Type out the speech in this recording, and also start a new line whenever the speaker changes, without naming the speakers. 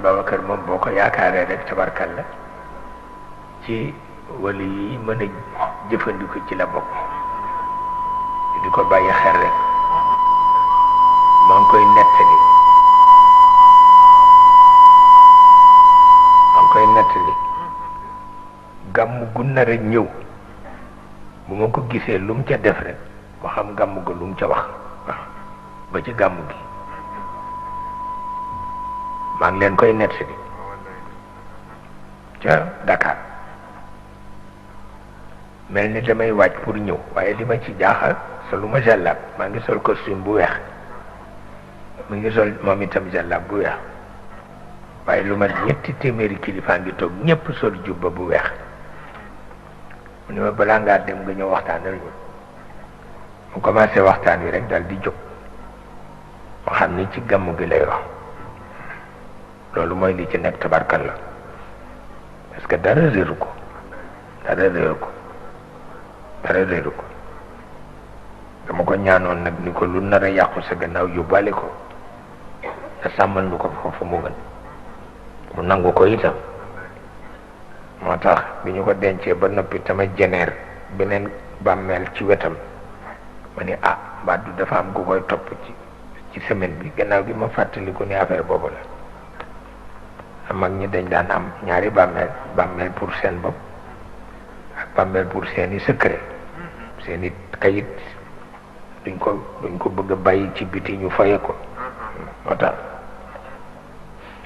Babacar moom boo ko yaakaaree rek tabarkalla ci wali yi mën a jëfandiku ci la bokk di ko bàyyi xel rek maa ngi koy nettali gàmm gu nar a ñëw bu ma ko gisee lu mu ca def rek ba xam gàmm ga lu mu ca wax waaw ba ci gàmm gi maa ngi leen koy nettali ca Dakar mel ni damay waaj pour ñëw waaye li ma ci jaaxal solu ma jàllaab maa ngi sol costume bu weex mu ngi sol moom itam jàllaab bu weex waaye lu ma ñetti téeméeri kilifaa ngi toog ñépp sol jubba bu weex mu ne ma balaa ngaa dem nga ñëw waxtaanal ñu mu commencé waxtaan wi rek dal di jóg ma xam ni ci gàmmu gi lay wax loolu mooy li ci nekk tabarkal la parce que dara réeru ko dama ko ñaanoon nag ni ko lu nar a yàqu sa gannaaw yóbbaale ko te sàmmal nu ko foofu mu gën mu nangu ko itam moo tax bi ñu ko dencee ba noppi tama jeneer beneen bàmmeel ci wetam ma ni mbaa du dafa am ku koy topp ci semaine bi gannaaw gi ma fàttaliku ni affaire boobu la mag ñi dañ daan am ñaari bàmmeel pour seen bopp ak bàmmeel pour seeni secret seeni kayit duñ ko bëgg a bàyyi ci biti ñu faye ko moo tax